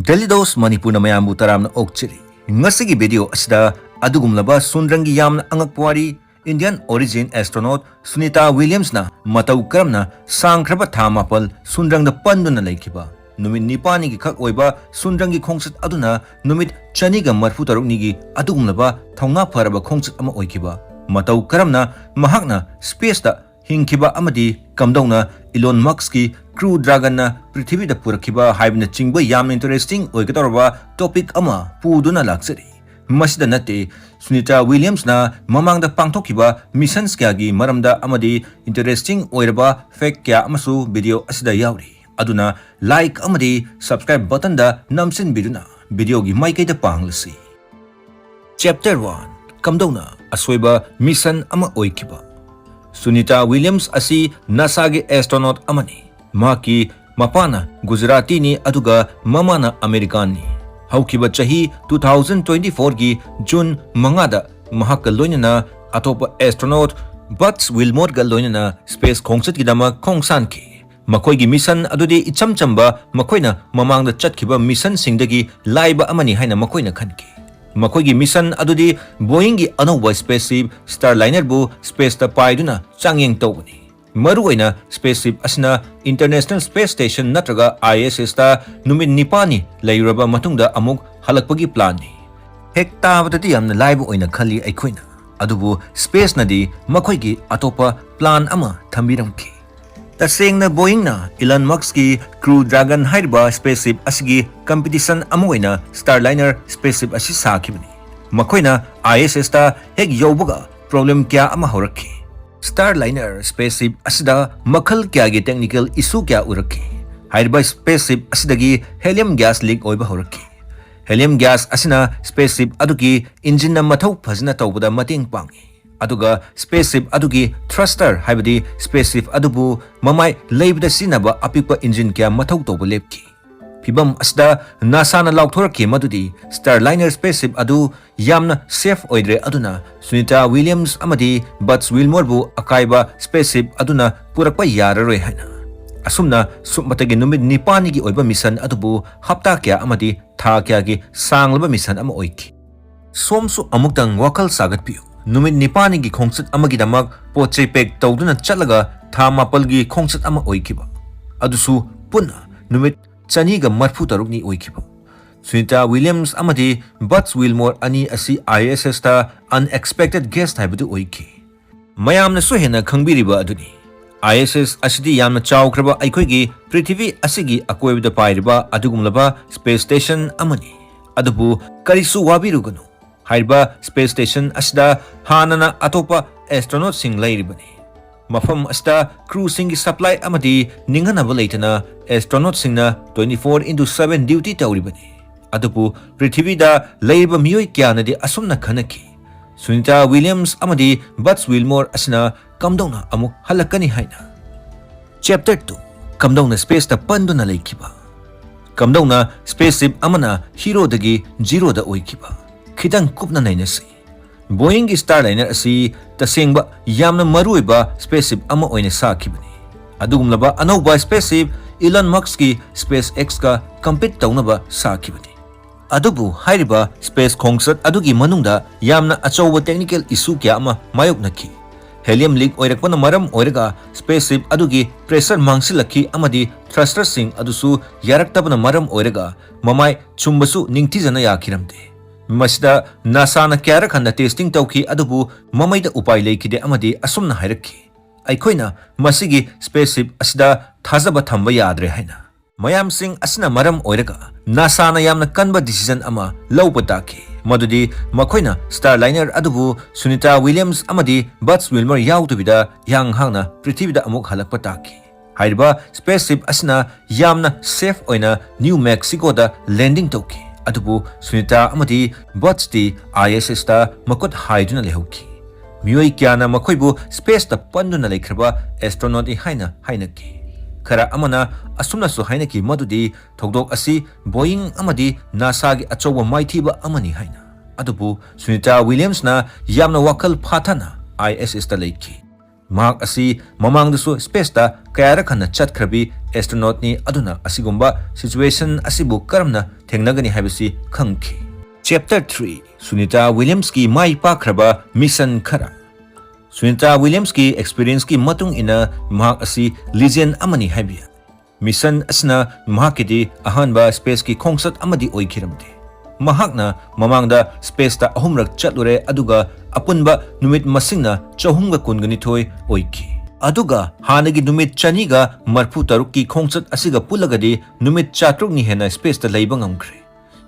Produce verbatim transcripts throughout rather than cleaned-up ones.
Daily Dose ꯃꯅꯤꯄꯨꯔꯅ ꯃꯌꯥꯝꯕꯨ ꯇꯔꯥꯝꯅ ꯑꯣꯛꯆꯔꯤ꯫ ꯉꯁꯤꯒꯤ video ꯑꯁꯤꯗ ꯑꯗꯨꯒꯨꯝꯂꯕ ꯁꯨꯟꯗ꯭ꯔꯪꯒꯤ ꯌꯥꯝꯅ ꯑꯉꯛꯄ ꯋꯥꯔꯤ, Indian origin astronaut ꯁꯨꯅꯤꯇꯥ ꯋꯤꯂꯤꯌꯝꯁꯅ ꯃꯇꯧ ꯀꯔꯝꯅ ꯁꯥꯡꯈ꯭ꯔꯕ ꯊꯥ ꯃꯥꯄꯜ ꯁꯨꯟꯗ꯭ꯔꯪꯗ ꯄꯟꯗꯨꯅ ꯂꯩꯈꯤꯕ, ꯅꯨꯃꯤꯠ ꯅꯤꯄꯥꯜꯅꯤꯒꯤ ꯈꯛ ꯑꯣꯏꯕ ꯁꯨꯟꯗ꯭ꯔꯪꯒꯤ ꯈꯣꯡꯆꯠ ꯑꯗꯨꯅ ꯅꯨꯃꯤꯠ ꯆꯅꯤꯒ ꯃꯔꯤꯐꯨ ꯇꯔꯨꯛꯅꯤꯒꯤ ꯑꯗꯨꯒꯨꯝꯂꯕ ꯊꯧꯅꯥ ꯐꯔꯕ ꯈꯣꯡꯆꯠ ꯑꯃ ꯑꯣꯏꯈꯤꯕ, ꯃꯇꯧ ꯀꯔꯝꯅ ꯃꯍꯥꯛꯅ spaceꯇ ꯍꯤꯡꯈꯤꯕ ꯑꯃꯗꯤ ꯀꯝꯗꯧꯅ Elon Muskꯀꯤ Crew Dragonꯅ ꯄ꯭ꯔꯤꯊꯤꯕꯤꯗ ꯄꯨꯔꯛꯈꯤꯕ ꯍꯥꯏꯕꯅꯆꯤꯡꯕ ꯌꯥꯝꯅ interesting ꯑꯣꯏꯒꯗꯧꯔꯕ topic ꯑꯃ ꯄꯨꯗꯨꯅ ꯂꯥꯛꯆꯔꯤ꯫ ꯃꯁꯤꯗ ꯅꯠꯇꯦ, ꯁꯨꯅꯤꯇꯥ ꯋꯤꯂꯤꯌꯝꯁꯅ ꯃꯃꯥꯡꯗ ꯄꯥꯡꯊꯣꯛꯈꯤꯕ missions ꯀꯌꯥꯒꯤ ꯃꯔꯝꯗ ꯑꯃꯗꯤ interesting ꯑꯣꯏꯔꯕ fact ꯀꯌꯥ ꯑꯃꯁꯨ video ꯑꯁꯤꯗ ꯌꯥꯎꯔꯤ꯫ ꯑꯗꯨꯅ like ꯑꯃꯗꯤ subscribe buttonꯗ ꯅꯝꯁꯤꯟꯕꯤꯗꯨꯅ videoꯒꯤ ꯃꯥꯏꯀꯩꯗ ꯄꯥꯡꯂꯁꯤ꯫ Chapter one, ꯀꯝꯗꯧꯅ ꯑꯁꯣꯏꯕ mission ꯑꯃ ꯑꯣꯏꯈꯤꯕ? ꯁꯨꯅꯤꯇꯥ ꯋꯤꯂꯤꯌꯝꯁ ꯑꯁꯤ NASAꯒꯤ astronaut ꯑꯃꯅꯤ꯫ ꯃꯍꯥꯛꯀꯤ ꯃꯄꯥꯅ ꯒꯨꯖꯔꯥꯇꯤꯅꯤ ꯑꯗꯨꯒ ꯃꯃꯥꯅ ꯑꯃꯦꯔꯤꯀꯥꯟꯅꯤ꯫ ꯍꯧꯈꯤꯕ ꯆꯍꯤ two thousand twenty fourꯒꯤ June ꯃꯉꯥꯗ ꯃꯍꯥꯛꯀ ꯂꯣꯏꯅꯅ ꯑꯇꯣꯞꯄ astronaut Buzz Wilmorꯒ ꯂꯣꯏꯅꯅ space ꯈꯣꯡꯆꯠꯀꯤꯗꯃꯛ ꯈꯣꯡꯁꯥꯟꯈꯤ꯫ ꯃꯈꯣꯏꯒꯤ mission ꯑꯗꯨꯗꯤ ꯏꯆꯝ ꯆꯝꯕ, ꯃꯈꯣꯏꯅ ꯃꯃꯥꯡꯗ ꯆꯠꯈꯤꯕ missionꯁꯤꯡꯗꯒꯤ ꯂꯥꯏꯕ ꯑꯃꯅꯤ ꯍꯥꯏꯅ ꯃꯈꯣꯏꯅ ꯈꯟꯈꯤ꯫ ꯃꯈꯣꯏꯒꯤ mission ꯑꯗꯨꯗꯤ Boeingꯒꯤ ꯑꯅꯧꯕ spaceship Starlinerꯕꯨ spaceꯇ ꯄꯥꯏꯗꯨꯅ ꯆꯥꯡꯌꯦꯡ ꯇꯧꯕꯅꯤ꯫ ꯃꯔꯨꯑꯣꯏꯅ spaceship ꯑꯁꯤꯅ International Space Station ꯅꯠꯇ꯭ꯔꯒ ISSꯇ ꯅꯨꯃꯤꯠ ꯅꯤꯄꯥꯜꯅꯤ ꯂꯩꯔꯨꯔꯕ ꯃꯇꯨꯡꯗ ꯑꯃꯨꯛ ꯍꯜꯂꯛꯄꯒꯤ planꯅꯤ꯫ ꯍꯦꯛ ꯇꯥꯕꯗꯗꯤ ꯌꯥꯝꯅ ꯂꯥꯏꯕ ꯑꯣꯏꯅ ꯈꯜꯂꯤ ꯑꯩꯈꯣꯏꯅ, ꯑꯗꯨꯕꯨ spaceꯅꯗꯤ ꯃꯈꯣꯏꯒꯤ ꯑꯇꯣꯞꯄ plan ꯑꯃ ꯊꯝꯕꯤꯔꯝꯈꯤ꯫ ꯇꯁꯦꯡꯅ Boeingꯅ Elon Muskꯀꯤ Crew Dragon ꯍꯥꯏꯔꯤꯕ spaceship ꯑꯁꯤꯒꯤ competition ꯑꯃ ꯑꯣꯏꯅ Starliner spaceship ꯑꯁꯤ ꯁꯥꯈꯤꯕꯅꯤ꯫ ꯃꯈꯣꯏꯅ ISSꯇ ꯍꯦꯛ ꯌꯧꯕꯒ problem ꯀꯌꯥ ꯑꯃ ꯍꯧꯔꯛꯈꯤ꯫ Starliner spaceship ꯑꯁꯤꯗ ꯃꯈꯜ ꯀꯌꯥꯒꯤ technical issue ꯀꯌꯥ ꯎꯔꯛꯈꯤ꯫ ꯍꯥꯏꯔꯤꯕ spaceship ꯑꯁꯤꯗꯒꯤ helium gas leak ꯑꯣꯏꯕ ꯍꯧꯔꯛꯈꯤ꯫ Helium gas ꯑꯁꯤꯅ spaceship ꯑꯗꯨꯒꯤ engineꯅ ꯃꯊꯧ ꯐꯖꯅ ꯇꯧꯕꯗ ꯃꯇꯦꯡ ꯄꯥꯡꯏ꯫ ꯑꯗꯨꯒ spaceship ꯑꯗꯨꯒꯤ thruster, ꯍꯥꯏꯕꯗꯤ spaceship ꯑꯗꯨꯕꯨ ꯃꯃꯥꯏ ꯂꯩꯕꯗ ꯁꯤꯖꯤꯟꯅꯕ ꯑꯄꯤꯛꯄ engine ꯀꯌꯥ ꯃꯊꯧ ꯇꯧꯕ ꯂꯦꯞꯈꯤ꯫ ꯐꯤꯚꯝ ꯑꯁꯤꯗ NASAꯅ ꯂꯥꯎꯊꯣꯔꯛꯈꯤ ꯃꯗꯨꯗꯤ Starliner spaceship ꯑꯗꯨ ꯌꯥꯝꯅ safe ꯑꯣꯏꯗ꯭ꯔꯦ, ꯑꯗꯨꯅ ꯁꯨꯅꯤꯇꯥ ꯋꯤꯂꯤꯌꯝꯁ ꯑꯃꯗꯤ Buzz Wilmorꯕꯨ ꯑꯀꯥꯏꯕ spaceship ꯑꯗꯨꯅ ꯄꯨꯔꯛꯄ ꯌꯥꯔꯔꯣꯏ ꯍꯥꯏꯅ꯫ ꯑꯁꯨꯝꯅ ꯁꯨꯞꯅꯇꯒꯤ ꯅꯨꯃꯤꯠ ꯅꯤꯄꯥꯜꯅꯤꯒꯤ ꯑꯣꯏꯕ ꯃꯤꯁꯟ ꯑꯗꯨꯕꯨ ꯍꯞꯇꯥ ꯀꯌꯥ ꯑꯃꯗꯤ ꯊꯥ ꯀꯌꯥꯒꯤ ꯁꯥꯡꯂꯕ ꯃꯤꯁꯟ ꯑꯃ ꯑꯣꯏꯈꯤ꯫ ꯁꯣꯝꯁꯨ ꯑꯃꯨꯛꯇꯪ ꯋꯥꯈꯜ ꯁꯥꯒꯠꯄꯤꯌꯨ꯫ ꯅꯨꯃꯤꯠ ꯅꯤꯄꯥꯜꯅꯤꯒꯤ ꯈꯣꯡꯆꯠ ꯑꯃꯒꯤꯗꯃꯛ ꯄꯣꯠ ꯆꯩ ꯄꯦꯛ ꯇꯧꯗꯨꯅ ꯆꯠꯂꯒ ꯊꯥ ꯃꯥꯄꯜꯒꯤ ꯈꯣꯡꯆꯠ ꯑꯃ ꯑꯣꯏꯈꯤꯕ, ꯑꯗꯨꯁꯨ ꯄꯨꯟꯅ ꯅꯨꯃꯤꯠ ꯆꯅꯤꯒ ꯃꯔꯐꯨ ꯇꯔꯨꯛꯅꯤ ꯑꯣꯏꯈꯤꯕ꯫ ꯁꯨꯅꯤꯇꯥ ꯋꯤꯂꯤꯌꯝꯁ ꯑꯃꯗꯤ ꯕꯠꯁ ꯋꯤꯜꯃꯣꯔ ꯑꯅꯤ ꯑꯁꯤ ꯑꯥꯏ ꯑꯦꯁ ꯑꯦꯁꯇ unexpected guest ꯍꯥꯏꯕꯗꯨ ꯑꯣꯏꯈꯤ꯫ ꯃꯌꯥꯝꯅꯁꯨ ꯍꯦꯟꯅ ꯈꯪꯕꯤꯔꯤꯕ ꯑꯗꯨꯅꯤ, ꯑꯥꯏ ꯑꯦꯁ ꯑꯦꯁ ꯑꯁꯤꯗꯤ ꯌꯥꯝꯅ ꯆꯥꯎꯈ꯭ꯔꯕ ꯑꯩꯈꯣꯏꯒꯤ ꯄ꯭ꯔꯤꯊꯤꯕꯤ ꯑꯁꯤꯒꯤ ꯑꯀꯣꯏꯕꯗ ꯄꯥꯏꯔꯤꯕ ꯑꯗꯨꯒꯨꯝꯂꯕ ꯁ꯭ꯄꯦꯁ ꯁ꯭ꯇꯦꯁꯟ ꯑꯃꯅꯤ꯫ ꯑꯗꯨꯕꯨ ꯀꯔꯤꯁꯨ ꯋꯥꯕꯤꯔꯨꯒꯅꯨ, ꯍꯥꯏꯔꯤꯕ ꯁ꯭ꯄꯦꯁ ꯁ꯭ꯇꯦꯁꯟ ꯑꯁꯤꯗ ꯍꯥꯟꯅꯅ ꯑꯇꯣꯞꯄ ꯑꯦꯁꯇ꯭ꯔꯣꯅꯣꯠꯁꯤꯡ ꯂꯩꯔꯤꯕꯅꯤ꯫ ꯃꯐꯝ ꯑꯁꯤꯗ ꯀ꯭ꯔꯨꯁꯤꯡꯒꯤ ꯁꯄ꯭ꯂꯥꯏ ꯑꯃꯗꯤ ꯅꯤꯡꯍꯟꯅꯕ ꯂꯩꯇꯅ ꯑꯦꯁꯇ꯭ꯔꯣꯅꯣꯠꯁꯤꯡꯅ twenty four into seven duty ꯇꯧꯔꯤꯕꯅꯤ꯫ ꯑꯗꯨꯕꯨ ꯄ꯭ꯔꯤꯊꯤꯕꯤꯗ ꯂꯩꯔꯤꯕ ꯃꯤꯑꯣꯏ ꯀꯌꯥꯅꯗꯤ ꯑꯁꯨꯝꯅ ꯈꯟꯅꯈꯤ, ꯁꯨꯅꯤꯇꯥ ꯋꯤꯂꯤꯌꯝꯁ ꯑꯃꯗꯤ ꯕꯠꯁ ꯋꯤꯜꯃꯣꯔ ꯑꯁꯤꯅ ꯀꯝꯗꯧꯅ ꯑꯃꯨꯛ ꯍꯜꯂꯛꯀꯅꯤ ꯍꯥꯏꯅ꯫ Chapter two, ꯀꯝꯗꯧꯅ ꯁ꯭ꯄꯦꯁꯇ ꯄꯟꯗꯨꯅ ꯂꯩꯈꯤꯕ? ꯀꯝꯗꯧꯅ ꯁ꯭ꯄꯦꯁ ꯁꯤꯞ ꯑꯃꯅ ꯍꯤꯔꯣꯗꯒꯤ ꯖꯤꯔꯣꯗ ꯑꯣꯏꯈꯤꯕ? ꯈꯤꯇꯪ ꯀꯨꯞꯅ ꯅꯩꯅꯁꯤ꯫ ꯕꯣꯌꯤꯡꯒꯤ ꯁ꯭ꯇꯥꯔꯂꯥꯏꯅꯔ ꯑꯁꯤ ꯇꯁꯦꯡꯕ ꯌꯥꯝꯅ ꯃꯔꯨꯑꯣꯏꯕ ꯁ꯭ꯄꯦꯁ ꯁꯤꯞ ꯑꯃ ꯑꯣꯏꯅ ꯁꯥꯈꯤꯕꯅꯤ꯫ ꯑꯗꯨꯒꯨꯝꯂꯕ ꯑꯅꯧꯕ ꯁ꯭ꯄꯦꯁ ꯁꯤꯞ ꯏꯂꯟ ꯃꯛꯁꯀꯤ ꯁ꯭ꯄꯦꯁ ꯑꯦꯛꯁꯀ ꯀꯝꯄꯤꯠ ꯇꯧꯅꯕ ꯁꯥꯈꯤꯕꯅꯤ꯫ ꯑꯗꯨꯕꯨ ꯍꯥꯏꯔꯤꯕ ꯁ꯭ꯄꯦꯁ ꯈꯣꯡꯆꯠ ꯑꯗꯨꯒꯤ ꯃꯅꯨꯡꯗ ꯌꯥꯝꯅ ꯑꯆꯧꯕ ꯇꯦꯛꯅꯤꯀꯦꯜ ꯏꯁꯨ ꯀꯌꯥ ꯑꯃ ꯃꯥꯌꯣꯛꯅꯈꯤ꯫ ꯍꯦꯂꯤꯌꯝ ꯂꯤꯛ ꯑꯣꯏꯔꯛꯄꯅ ꯃꯔꯝ ꯑꯣꯏꯔꯒ ꯁ꯭ꯄꯦꯁ ꯁꯤꯞ ꯑꯗꯨꯒꯤ ꯄ꯭ꯔꯦꯁꯔ ꯃꯥꯡꯁꯤꯜꯂꯛꯈꯤ ꯑꯃꯗꯤ ꯊ꯭ꯔꯁꯇꯔꯁꯤꯡ ꯑꯗꯨꯁꯨ ꯌꯥꯔꯛꯇꯕꯅ ꯃꯔꯝ ꯑꯣꯏꯔꯒ ꯃꯃꯥꯏ ꯆꯨꯝꯕꯁꯨ ꯅꯤꯡꯊꯤꯖꯅ ꯌꯥꯈꯤꯔꯝꯗꯦ꯫ ꯃꯁꯤꯗ ꯅꯥꯁꯥꯅ ꯀꯌꯥꯔꯛ ꯍꯟꯅ ꯇꯦꯁꯇꯤꯡ ꯇꯧꯈꯤ, ꯑꯗꯨꯕꯨ ꯃꯃꯩꯗ ꯎꯄꯥꯏ ꯂꯩꯈꯤꯗꯦ ꯑꯃꯗꯤ ꯑꯁꯨꯝꯅ ꯍꯥꯏꯔꯛꯈꯤ, "ꯑꯩꯈꯣꯏꯅ ꯃꯁꯤꯒꯤ ꯁ꯭ꯄꯦꯁ ꯁꯤꯞ ꯑꯁꯤꯗ ꯊꯥꯖꯕ ꯊꯝꯕ ꯌꯥꯗ꯭ꯔꯦ" ꯍꯥꯏꯅ꯫ ꯃꯌꯥꯝꯁꯤꯡ ꯑꯁꯤꯅ ꯃꯔꯝ ꯑꯣꯏꯔꯒ ꯅꯥꯁꯥꯅ ꯌꯥꯝꯅ ꯀꯟꯕ ꯗꯤꯁꯤꯖꯟ ꯑꯃ ꯂꯧꯕ ꯇꯥꯈꯤ, ꯃꯗꯨꯗꯤ ꯃꯈꯣꯏꯅ ꯁ꯭ꯇꯥꯔꯂꯥꯏꯅꯔ ꯑꯗꯨꯕꯨ ꯁꯨꯅꯤꯇꯥ ꯋꯤꯂꯤꯌꯝꯁ ꯑꯃꯗꯤ ꯕꯠꯁ ꯋꯤꯜꯃꯔ ꯌꯥꯎꯗꯕꯤꯗ ꯌꯥꯡꯍꯥꯡꯅ ꯄ꯭ꯔꯤꯊꯤꯕꯤꯗ ꯑꯃꯨꯛ ꯍꯜꯂꯛꯄ ꯇꯥꯈꯤ꯫ ꯍꯥꯏꯔꯤꯕ ꯁ꯭ꯄꯦꯁ ꯁꯤꯞ ꯑꯁꯤꯅ ꯌꯥꯝꯅ ꯁꯦꯐ ꯑꯣꯏꯅ ꯅ꯭ꯌꯨ ꯃꯦꯛꯁꯤꯀꯣꯗ ꯂꯦꯟꯗꯤꯡ ꯇꯧꯈꯤ, ꯑꯗꯨꯕꯨ ꯁꯨꯅꯤꯇꯥ ꯑꯃꯗꯤ ꯕꯠꯁꯇꯤ ꯑꯥꯏ ꯑꯦꯁ ꯑꯦꯁꯇ ꯃꯈꯨꯠ ꯍꯥꯏꯗꯨꯅ ꯂꯩꯍꯧꯈꯤ꯫ ꯃꯤꯑꯣꯏ ꯀꯌꯥꯅ ꯃꯈꯣꯏꯕꯨ ꯁ꯭ꯄꯦꯁꯇ ꯄꯟꯗꯨꯅ ꯂꯩꯈ꯭ꯔꯕ ꯑꯦꯁꯇ꯭ꯔꯣꯅꯣꯠꯅꯤ ꯍꯥꯏꯅ ꯍꯥꯏꯅꯈꯤ꯫ ꯈꯔ ꯑꯃꯅ ꯑꯁꯨꯝꯅꯁꯨ ꯍꯥꯏꯅꯈꯤ ꯃꯗꯨꯗꯤ ꯊꯧꯗꯣꯛ ꯑꯁꯤ ꯕꯣꯌꯤꯡ ꯑꯃꯗꯤ ꯅꯥꯁꯥꯒꯤ ꯑꯆꯧꯕ ꯃꯥꯏꯊꯤꯕ ꯑꯃꯅꯤ ꯍꯥꯏꯅ꯫ ꯑꯗꯨꯕꯨ ꯁꯨꯅꯤꯇꯥ ꯋꯤꯂꯤꯌꯝꯁꯅ ꯌꯥꯝꯅ ꯋꯥꯈꯜ ꯐꯥꯊꯅ ꯑꯥꯏ ꯑꯦꯁ ꯑꯦꯁꯇ ꯂꯩꯈꯤ꯫ ꯃꯍꯥꯛ ꯑꯁꯤ ꯃꯃꯥꯡꯗꯁꯨ space ꯇ ꯀꯌꯥꯔꯛ ꯍꯟꯅ ꯆꯠꯈ꯭ꯔꯕꯤ astronaut ꯅꯤ, ꯑꯗꯨꯅ ꯑꯁꯤꯒꯨꯝꯕ situation ꯑꯁꯤꯕꯨ ꯀꯔꯝꯅ ꯊꯦꯡꯅꯒꯅꯤ ꯍꯥꯏꯕꯁꯤ ꯈꯪꯈꯤ꯫ Chapter three, ꯁꯨꯅꯤꯇꯥ ꯋꯤꯂꯤꯌꯝꯁꯀꯤ ꯃꯥꯏ ꯄꯥꯛꯈ꯭ꯔꯕ mission ꯈꯔ꯫ ꯁꯨꯅꯤꯇꯥ ꯋꯤꯂꯤꯌꯝꯁꯀꯤ experience ꯀꯤ ꯃꯇꯨꯡ ꯏꯟꯅ ꯃꯍꯥꯛ ꯑꯁꯤ legend ꯑꯃꯅꯤ ꯍꯥꯏꯕ ꯌꯥꯏ꯫ Mission ꯑꯁꯤꯅ ꯃꯍꯥꯛꯀꯤꯗꯤ ꯑꯍꯥꯟꯕ space ꯀꯤ ꯈꯣꯡꯆꯠ ꯑꯃꯗꯤ ꯑꯣꯏꯈꯤꯔꯝꯗꯦ꯫ ꯃꯍꯥꯛꯅ ꯃꯃꯥꯡꯗ space ꯇ ꯑꯍꯨꯝꯔꯛ ꯆꯠꯂꯨꯔꯦ, ꯑꯗꯨꯒ ꯑꯄꯨꯟꯕ ꯅꯨꯃꯤꯠ ꯃꯁꯤꯡꯅ ꯆꯍꯨꯝꯒ ꯀꯨꯟꯒꯅꯤꯊꯣꯏ ꯑꯣꯏꯈꯤ꯫ ꯑꯗꯨꯒ ꯍꯥꯟꯅꯒꯤ ꯅꯨꯃꯤꯠ ꯆꯅꯤꯒ ꯃꯔꯐꯨ ꯇꯔꯨꯛꯀꯤ ꯈꯣꯡꯆꯠ ꯑꯁꯤꯒ ꯄꯨꯜꯂꯒꯗꯤ ꯅꯨꯃꯤꯠ ꯆꯥꯇ꯭ꯔꯨꯛꯅꯤ ꯍꯦꯟꯅ space ꯇ ꯂꯩꯕ ꯉꯝꯈ꯭ꯔꯦ꯫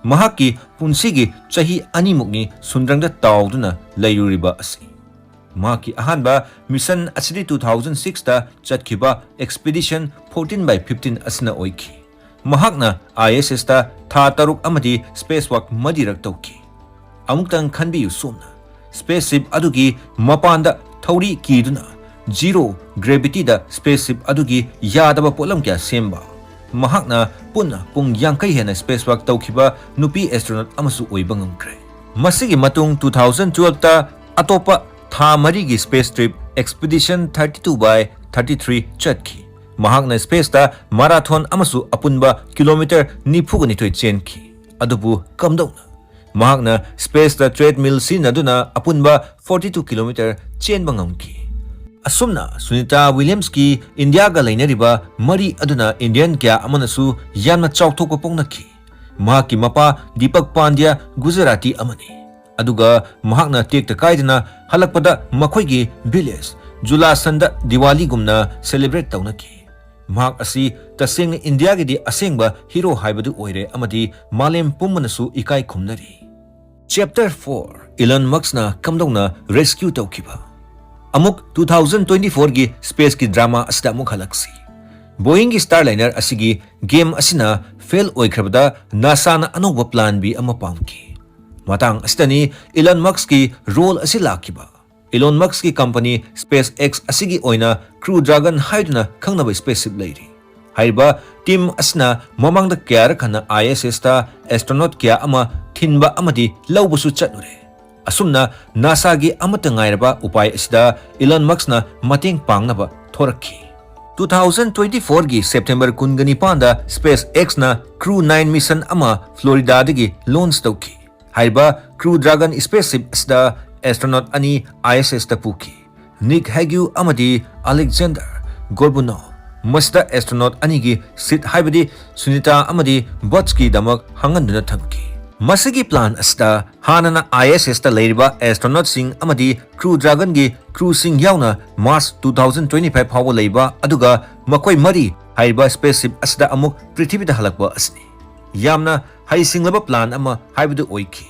ꯃꯍꯥꯛꯀꯤ ꯄꯨꯟꯁꯤꯒꯤ ꯆꯍꯤ ꯑꯅꯤꯃꯨꯛꯅꯤ ꯁꯨꯟꯗ꯭ꯔꯪꯗ ꯇꯥꯎꯗꯨꯅ ꯂꯩꯔꯨꯔꯤꯕ ꯑꯁꯤ꯫ ꯃꯍꯥꯛꯀꯤ ꯑꯍꯥꯟꯕ mission ꯑꯁꯤꯗꯤ two thousand six ꯇ ꯆꯠꯈꯤꯕ Expedition fourteen by fifteen ꯑꯁꯤꯅ ꯑꯣꯏꯈꯤ꯫ ꯃꯍꯥꯛꯅ I S S ꯇ ꯊꯥ ꯇꯔꯨꯛ ꯑꯃꯗꯤ space walk ꯃꯔꯤꯔꯛ ꯇꯧꯈꯤ꯫ ꯑꯃꯨꯛꯇꯪ ꯈꯟꯕꯤꯌꯨ ꯁꯣꯝꯅ, spaceship ꯑꯗꯨꯒꯤ ꯃꯄꯥꯟꯗ ꯊꯧꯔꯤ ꯀꯤꯗꯨꯅ zero gravity ꯗ spaceship ꯑꯗꯨꯒꯤ ꯌꯥꯗꯕ ꯄꯣꯠꯂꯝ ꯀꯌꯥ ꯁꯦꯝꯕ꯫ ꯃꯍꯥꯛꯅ ꯄꯨꯟꯅ ꯄꯨꯡ ꯌꯥꯡꯈꯩ ꯍꯦꯟꯅ space walk ꯇꯧꯈꯤꯕ ꯅꯨꯄꯤ astronaut ꯑꯃꯁꯨ ꯑꯣꯏꯕ ꯉꯝꯈ꯭ꯔꯦ꯫ ꯃꯁꯤꯒꯤ ꯃꯇꯨꯡ two thousand twelve ꯇ ꯑꯇꯣꯞꯄ ꯊꯥ ꯃꯔꯤꯒꯤ space trip Expedition thirty two by thirty three ꯆꯠꯈꯤ꯫ ꯃꯍꯥꯛꯅ space ꯇ marathon ꯑꯃꯁꯨ ꯑꯄꯨꯟꯕ kilometre ꯅꯤꯐꯨꯒ ꯅꯤꯊꯣꯏ ꯆꯦꯟꯈꯤ꯫ ꯑꯗꯨꯕꯨ ꯀꯝꯗꯧꯅ? ꯃꯍꯥꯛꯅ space ꯇ treadmill ꯁꯤꯖꯤꯟꯅꯗꯨꯅ ꯑꯄꯨꯟꯕ forty two kilometre ꯆꯦꯟꯕ ꯉꯝꯈꯤ꯫ ꯑꯁꯨꯝꯅ ꯁꯨꯅꯤꯇꯥ ꯋꯤꯂꯤꯌꯝꯁꯀꯤ ꯏꯟꯗꯤꯌꯥꯒ ꯂꯩꯅꯔꯤꯕ ꯃꯔꯤ ꯑꯗꯨꯅ Indian ꯀꯌꯥ ꯑꯃꯅꯁꯨ ꯌꯥꯝꯅ ꯆꯥꯎꯊꯣꯛꯄ ꯄꯣꯛꯅꯈꯤ꯫ ꯃꯍꯥꯛꯀꯤ ꯃꯄꯥ ꯗꯤꯄꯛ ꯄꯥꯟꯗ꯭ꯌ ꯒꯨꯖꯔꯥꯇꯤ ꯑꯃꯅꯤ, ꯑꯗꯨꯒ ꯃꯍꯥꯛꯅ ꯇꯦꯛꯇ ꯀꯥꯏꯗꯅ ꯍꯜꯂꯛꯄꯗ ꯃꯈꯣꯏꯒꯤ village ꯖꯨꯂꯥꯁꯟꯗ ꯗꯤꯋꯥꯂꯤꯒꯨꯝꯅ celebrate ꯇꯧꯅꯈꯤ꯫ ꯃꯍꯥꯛ ꯑꯁꯤ ꯇꯁꯦꯡꯅ ꯏꯟꯗꯤꯌꯥꯒꯤꯗꯤ ꯑꯁꯦꯡꯕ hero ꯍꯥꯏꯕꯗꯨ ꯑꯣꯏꯔꯦ ꯑꯃꯗꯤ ꯃꯥꯂꯦꯝ ꯄꯨꯝꯕꯅꯁꯨ ꯏꯀꯥꯏ ꯈꯨꯝꯅꯔꯤ꯫ Chapter four, Elon Muskꯅ ꯀꯝꯗꯧꯅ rescue ꯇꯧꯈꯤꯕ? ꯑꯃꯨꯛ two thousand twenty fourꯒꯤ spaceꯀꯤ drama ꯑꯁꯤꯗ ꯑꯃꯨꯛ ꯍꯜꯂꯛꯁꯤ꯫ Boeingꯒꯤ Starliner ꯑꯁꯤꯒꯤ game ꯑꯁꯤꯅ fail ꯑꯣꯏꯈ꯭ꯔꯕꯗ NASAꯅ ꯑꯅꯧꯕ plan B ꯑꯃ ꯄꯥꯝꯈꯤ꯫ ꯃꯇꯥꯡ ꯑꯁꯤꯗꯅꯤ Elon Muskꯀꯤ role ꯑꯁꯤ ꯂꯥꯛꯈꯤꯕ꯫ Elon Muskꯀꯤ company SpaceX ꯑꯁꯤꯒꯤ ꯑꯣꯏꯅ Crew Dragon ꯍꯥꯏꯗꯨꯅ ꯈꯪꯅꯕ spaceship ꯂꯩꯔꯤ꯫ ꯍꯥꯏꯔꯤꯕ team ꯑꯁꯤꯅ ꯃꯃꯥꯡꯗ ꯀꯌꯥꯔꯛ ꯍꯟꯅ I S S ꯇ astronaut ꯀꯌꯥ ꯑꯃ ꯊꯤꯟꯕ ꯑꯃꯗꯤ ꯂꯧꯕꯁꯨ ꯆꯠꯂꯨꯔꯦ꯫ ꯑꯁꯨꯝꯅ ꯅꯥꯁꯥꯒꯤ ꯑꯃꯠꯇ ꯉꯥꯏꯔꯕ ꯎꯄꯥꯏ ꯑꯁꯤꯗ ꯏꯂꯣꯟ ꯃꯛꯁꯅ ꯃꯇꯦꯡ ꯄꯥꯡꯅꯕ ꯊꯣꯔꯛꯈꯤ꯫ ꯇꯨ ꯊꯥꯎꯖꯟ ꯇ꯭ꯋꯦꯟꯇꯤ ꯐꯣꯔꯒꯤ ꯁꯦꯞꯇꯦꯝꯕꯔ ꯀꯨꯟꯒ ꯅꯤꯄꯥꯟꯗ SpaceX-ꯅ Crew Nine mission ꯑꯃ ꯐ꯭ꯂꯣꯔꯤꯗꯥꯗꯒꯤ ꯂꯣꯟꯆ ꯇꯧꯈꯤ꯫ ꯍꯥꯏꯔꯤꯕ Crew Dragon spaceship ꯑꯁꯤꯗ astronaut ꯑꯅꯤ ISS-ꯇ ꯄꯨꯈꯤ, ꯅꯤꯛ ꯍꯦꯒ꯭ꯌꯨ ꯑꯃꯗꯤ ꯑꯂꯦꯛꯖꯦꯟꯗꯔ ꯒꯣꯔꯕꯨꯅꯣꯚ꯫ ꯃꯁꯤꯗ astronaut ꯑꯅꯤꯒꯤ seat, ꯍꯥꯏꯕꯗꯤ ꯁꯨꯅꯤꯇꯥ ꯑꯃꯗꯤ ꯕꯖꯀꯤꯗꯃꯛ ꯍꯥꯡꯍꯟꯗꯨꯅ ꯊꯝꯈꯤ꯫ ꯃꯁꯤꯒꯤ plan ꯑꯁꯤꯗ ꯍꯥꯟꯅꯅ ISS-ꯇ ꯂꯩꯔꯤꯕ astronaut-ꯁꯤꯡ ꯑꯃꯗꯤ Crew Dragon-ꯒꯤ crew-ꯁꯤꯡ ꯌꯥꯎꯅ March two thousand twenty-five ꯐꯥꯎꯕ ꯂꯩꯕ, ꯑꯗꯨꯒ ꯃꯈꯣꯏ ꯃꯔꯤ ꯍꯥꯏꯔꯤꯕ spaceship ꯑꯁꯤꯗ ꯑꯃꯨꯛ ꯄ꯭ꯔꯤꯊꯤꯕꯤꯗ ꯍꯜꯂꯛꯄ ꯑꯁꯤꯅꯤ꯫ ꯌꯥꯝꯅ ꯍꯩꯁꯤꯡꯂꯕ plan ꯑꯃ ꯍꯥꯏꯕꯗꯨ ꯑꯣꯏꯈꯤ꯫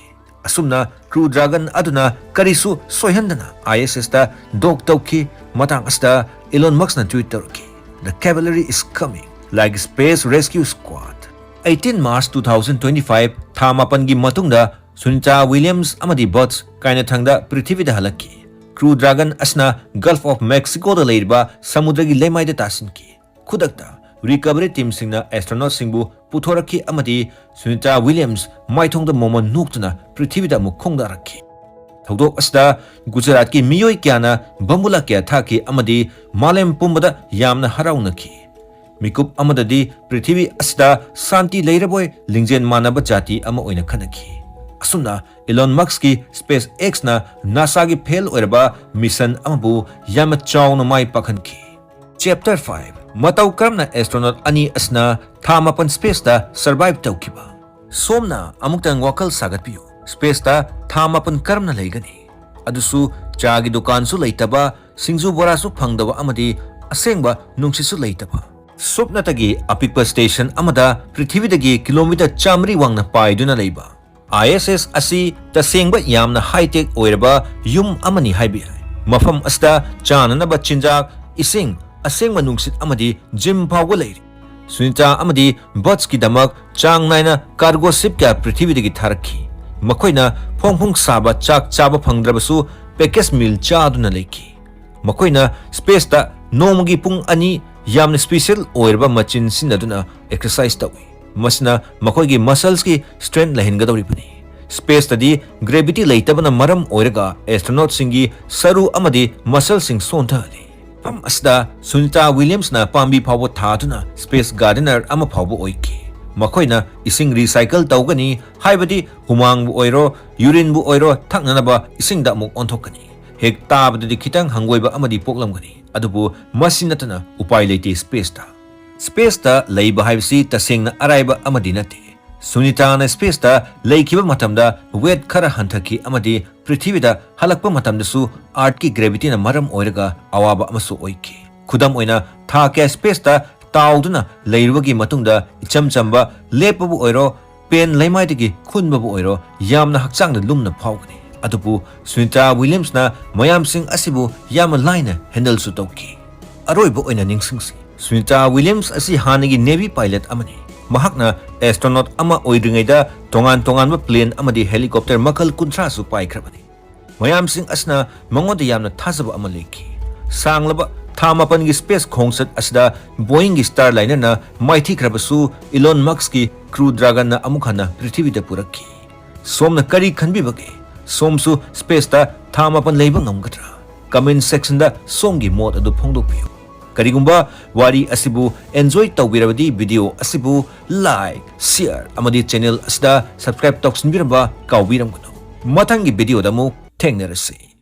ꯑꯁꯨꯝꯅ Crew Dragon ꯑꯗꯨꯅ ꯀꯔꯤꯁꯨ ꯁꯣꯏꯍꯟꯗꯅ ISS-ꯇ dock ꯇꯧꯈꯤ꯫ ꯃꯇꯥꯡ ꯑꯁꯤꯗ ꯏꯂꯣꯟ ꯃꯛꯁꯅ tweet ꯇꯧꯔꯛꯈꯤ, "The cavalry is coming, like space rescue squad." Eighteen March two thousand twenty-five, ꯊꯥ ꯃꯥꯄꯟꯒꯤ ꯃꯇꯨꯡꯗ, ꯁꯨꯅꯤꯇꯥ ꯋꯤꯂꯤꯌꯝꯁ ꯑꯃꯗꯤ ꯕꯖ ꯀꯥꯏꯅꯊꯪꯗ ꯄ꯭ꯔꯤꯊꯤꯕꯤꯗ ꯍꯜꯂꯛꯈꯤ꯫ Crew Dragon ꯑꯁꯤꯅ Gulf of Mexico-ꯗ ꯂꯩꯔꯤꯕ ꯁꯃꯨꯗ꯭ꯔꯒꯤ ꯂꯩꯃꯥꯏꯗ ꯇꯥꯁꯤꯟꯈꯤ꯫ ꯈꯨꯗꯛꯇ recovery team-ꯁꯤꯡꯅ astronaut-ꯁꯤꯡꯕꯨ ꯄꯨꯊꯣꯔꯛꯈꯤ ꯑꯃꯗꯤ ꯁꯨꯅꯤꯇꯥ ꯋꯤꯂꯤꯌꯝꯁ ꯃꯥꯏꯊꯣꯡꯗ ꯃꯃꯜ ꯅꯣꯛꯇꯨꯅ ꯄ꯭ꯔꯤꯊꯤꯕꯤꯗ ꯑꯃꯨꯛ ꯈꯣꯡꯗꯥꯔꯛꯈꯤ꯫ ꯊꯧꯗꯣꯛ ꯑꯁꯤꯗ ꯒꯨꯖꯔꯥꯠꯀꯤ ꯃꯤꯑꯣꯏ ꯀꯌꯥꯅ ꯕꯝꯕꯨꯂꯥ ꯀꯌꯥ ꯊꯥꯈꯤ ꯑꯃꯗꯤ ꯃꯥꯂꯦꯝ ꯄꯨꯝꯕꯗ ꯌꯥꯝꯅ ꯍꯔꯥꯎꯅꯈꯤ꯫ ꯃꯤꯀꯨꯞ ꯑꯃꯗꯗꯤ ꯄ꯭ꯔꯤꯊꯤꯕꯤ ꯑꯁꯤꯗ ꯁꯥꯟꯇꯤ ꯂꯩꯔꯕꯣꯏ, ꯂꯤꯡꯖꯦꯜ ꯃꯥꯟꯅꯕ ꯖꯥꯇꯤ ꯑꯃ ꯑꯣꯏꯅ ꯈꯟꯅꯈꯤ꯫ ꯑꯁꯨꯝꯅ ꯏꯂꯣꯟ ꯃꯛꯁꯀꯤ SpaceX-ꯅ ꯅꯥꯁꯥꯒꯤ fail ꯑꯣꯏꯔꯕ mission ꯑꯃꯕꯨ ꯌꯥꯝꯅ ꯆꯥꯎꯅ ꯃꯥꯏ ꯄꯥꯛꯍꯟꯈꯤ꯫ Chapter five, ꯃꯇꯧ ꯀꯔꯝꯅ astronaut ꯑꯅꯤ ꯑꯁꯤꯅ ꯊꯥ ꯃꯥꯄꯟ space-ꯇ survive ꯇꯧꯈꯤꯕ? ꯁꯣꯝꯅ ꯑꯃꯨꯛꯇꯪ ꯋꯥꯈꯜ ꯁꯥꯒꯠꯄꯤꯌꯨ, space-ꯇ ꯊꯥ ꯃꯥꯄꯟ ꯀꯔꯝꯅ ꯂꯩꯒꯅꯤ? ꯑꯗꯨꯁꯨ ꯆꯥꯒꯤ ꯗꯨꯀꯥꯟꯁꯨ ꯂꯩꯇꯕ, ꯁꯤꯡꯖꯨ ꯕꯣꯔꯥꯁꯨ ꯐꯪꯗꯕ ꯑꯃꯗꯤ ꯑꯁꯦꯡꯕ ꯅꯨꯡꯁꯤꯠꯁꯨ ꯂꯩꯇꯕ꯫ ꯁꯨꯞꯅꯇꯒꯤ ꯑꯄꯤꯛꯄ station ꯑꯃꯗ ꯄ꯭ꯔꯤꯊꯤꯕꯤꯗꯒꯤ kilometre ꯆꯥꯃꯔꯤ ꯋꯥꯡꯅ ꯄꯥꯏꯗꯨꯅ ꯂꯩꯕ꯫ ISS ꯑꯁꯤ ꯇꯁꯦꯡꯕ ꯌꯥꯝꯅ high-tech ꯑꯣꯏꯔꯕ ꯌꯨꯝ ꯑꯃꯅꯤ ꯍꯥꯏꯕ ꯌꯥꯏ꯫ ꯃꯐꯝ ꯑꯁꯤꯗ ꯆꯥꯅꯅꯕ ꯆꯤꯟꯖꯥꯛ, ꯏꯁꯤꯡ, ꯑꯁꯦꯡꯕ ꯅꯨꯡꯁꯤꯠ ꯑꯃꯗꯤ gym ꯐꯥꯎꯕ ꯂꯩꯔꯤ꯫ ꯁꯨꯅꯤꯇꯥ ꯑꯃꯗꯤ ꯕꯖꯀꯤꯗꯃꯛ ꯆꯥꯡ ꯅꯥꯏꯅ cargo ship ꯀꯌꯥ ꯄ꯭ꯔꯤꯊꯤꯕꯤꯗꯒꯤ ꯊꯥꯔꯛꯈꯤ꯫ ꯃꯈꯣꯏꯅ ꯐꯣꯡ ꯐꯣꯡ ꯁꯥꯕ ꯆꯥꯛ ꯆꯥꯕ ꯐꯪꯗ꯭ꯔꯕꯁꯨ package meal ꯆꯥꯗꯨꯅ ꯂꯩꯈꯤ꯫ ꯃꯈꯣꯏꯅ space-ꯇ ꯅꯣꯡꯃꯒꯤ ꯄꯨꯡ ꯑꯅꯤ ꯌꯥꯝꯅ special ꯑꯣꯏꯔꯕ machine ꯁꯤꯖꯤꯟꯅꯗꯨꯅ exercise ꯇꯧꯏ꯫ ꯃꯁꯤꯅ ꯃꯈꯣꯏꯒꯤ muscles-ꯀꯤ strength ꯂꯩꯍꯟꯒꯗꯧꯔꯤꯕꯅꯤ꯫ Spaceꯇꯗꯤ gravity ꯂꯩꯇꯕꯅ ꯃꯔꯝ ꯑꯣꯏꯔꯒ astronautꯁꯤꯡꯒꯤ ꯁꯔꯨ ꯑꯃꯗꯤ muscleꯁꯤꯡ ꯁꯣꯟꯊꯍꯜꯂꯤ꯫ ꯃꯐꯝ ꯑꯁꯤꯗ ꯁꯨꯅꯤꯇꯥ ꯋꯤꯂꯤꯌꯝꯁꯅ ꯄꯥꯝꯕꯤ ꯐꯥꯎꯕ ꯊꯥꯗꯨꯅ space gardener ꯑꯃ ꯐꯥꯎꯕ ꯑꯣꯏꯈꯤ꯫ ꯃꯈꯣꯏꯅ ꯏꯁꯤꯡ recycle ꯇꯧꯒꯅꯤ, ꯍꯥꯏꯕꯗꯤ ꯍꯨꯃꯥꯡꯕꯨ ꯑꯣꯏꯔꯣ, urineꯕꯨ ꯑꯣꯏꯔꯣ, ꯊꯛꯅꯅꯕ ꯏꯁꯤꯡꯗ ꯑꯃꯨꯛ ꯑꯣꯟꯊꯣꯛꯀꯅꯤ꯫ ꯍꯦꯛ ꯇꯥꯕꯗꯗꯤ ꯈꯤꯇꯪ ꯍꯪꯒꯣꯏꯕ ꯑꯃꯗꯤ ꯄꯣꯛꯂꯝꯒꯅꯤ, ꯑꯗꯨꯕꯨ ꯃꯁꯤ ꯅꯠꯇꯅ ꯎꯄꯥꯏ ꯂꯩꯇꯦ spaceꯇ꯫ Spaceꯇ ꯂꯩꯕ ꯍꯥꯏꯕꯁꯤ ꯇꯁꯦꯡꯅ ꯑꯔꯥꯏꯕ ꯑꯃꯗꯤ ꯅꯠꯇꯦ꯫ ꯁꯨꯅꯤꯇꯥꯅ spaceꯇ ꯂꯩꯈꯤꯕ ꯃꯇꯝꯗ weight ꯈꯔ ꯍꯟꯊꯈꯤ ꯑꯃꯗꯤ ꯄ꯭ꯔꯤꯊꯤꯕꯤꯗ ꯍꯜꯂꯛꯄ ꯃꯇꯝꯗꯁꯨ Earthꯀꯤ gravityꯅ ꯃꯔꯝ ꯑꯣꯏꯔꯒ ꯑꯋꯥꯕ ꯑꯃꯁꯨ ꯑꯣꯏꯈꯤ꯫ ꯈꯨꯗꯝ ꯑꯣꯏꯅ, ꯊꯥ ꯀꯌꯥ spaceꯇ ꯇꯥꯎꯗꯨꯅ ꯂꯩꯔꯨꯕꯒꯤ ꯃꯇꯨꯡꯗ ꯏꯆꯝ ꯆꯝꯕ ꯂꯦꯞꯄꯕꯨ ꯑꯣꯏꯔꯣ, pen ꯂꯩꯃꯥꯏꯗꯒꯤ ꯈꯨꯟꯕꯕꯨ ꯑꯣꯏꯔꯣ, ꯌꯥꯝꯅ ꯍꯛꯆꯥꯡꯗ ꯂꯨꯝꯅ ꯐꯥꯎꯒꯅꯤ꯫ ꯑꯗꯨꯕꯨ ꯁꯨꯅꯤꯇꯥ ꯋꯤꯂꯤꯌꯝꯁꯅ ꯃꯌꯥꯝꯁꯤꯡ ꯑꯁꯤꯕꯨ ꯌꯥꯝꯅ ꯂꯥꯏꯅ handleꯁꯨ ꯇꯧꯈꯤ꯫ ꯑꯔꯣꯏꯕ ꯑꯣꯏꯅ ꯅꯤꯡꯁꯤꯡꯁꯤ, ꯁꯨꯅꯤꯇꯥ ꯋꯤꯂꯤꯌꯝꯁ ꯑꯁꯤ ꯍꯥꯟꯅꯒꯤ Navy pilot ꯑꯃꯅꯤ꯫ ꯃꯍꯥꯛꯅ astronaut ꯑꯃ ꯑꯣꯏꯗ꯭ꯔꯤꯉꯩꯗ ꯇꯣꯉꯥꯟ ꯇꯣꯉꯥꯟꯕ plane ꯑꯃꯗꯤ helicopter ꯃꯈꯜ ꯀꯨꯟꯊ꯭ꯔꯥꯁꯨ ꯄꯥꯏꯈ꯭ꯔꯕꯅꯤ꯫ ꯃꯌꯥꯝꯁꯤꯡ ꯑꯁꯤꯅ ꯃꯉꯣꯟꯗ ꯌꯥꯝꯅ ꯊꯥꯖꯕ ꯑꯃ ꯂꯩꯈꯤ꯫ ꯁꯥꯡꯂꯕ ꯊꯥ ꯃꯥꯄꯟꯒꯤ space ꯈꯣꯡꯆꯠ ꯑꯁꯤꯗ Boeingꯒꯤ Starlinerꯅ ꯃꯥꯏꯊꯤꯈ꯭ꯔꯕꯁꯨ, Elon Muskꯀꯤ Crew Dragonꯅ ꯑꯃꯨꯛ ꯍꯟꯅ ꯄ꯭ꯔꯤꯊꯤꯕꯤꯗ ꯄꯨꯔꯛꯈꯤ꯫ ꯁꯣꯝꯅ ꯀꯔꯤ ꯈꯟꯕꯤꯕꯒꯦ? ꯁꯣꯝꯁꯨ spaceꯇ ꯊꯥ ꯃꯥꯄꯟ ꯂꯩꯕ ꯉꯝꯒꯗ꯭ꯔꯥ? Comment sectionꯗ ꯁꯣꯝꯒꯤ ꯃꯣꯠ ꯑꯗꯨ ꯐꯣꯡꯗꯣꯛꯄꯤꯌꯨ꯫ ꯀꯔꯤꯒꯨꯝꯕ ꯋꯥꯔꯤ ꯑꯁꯤꯕꯨ enjoy ꯇꯧꯕꯤꯔꯕꯗꯤ video ꯑꯁꯤꯕꯨ like, share ꯑꯃꯗꯤ channel ꯑꯁꯤꯗ subscribe ꯇꯧꯁꯤꯟꯕꯤꯔꯝꯕ ꯀꯥꯎꯕꯤꯔꯝꯒꯅꯨ꯫ ꯃꯊꯪꯒꯤ videoꯗ ꯑꯃꯨꯛ ꯊꯦꯡꯅꯔꯁꯤ꯫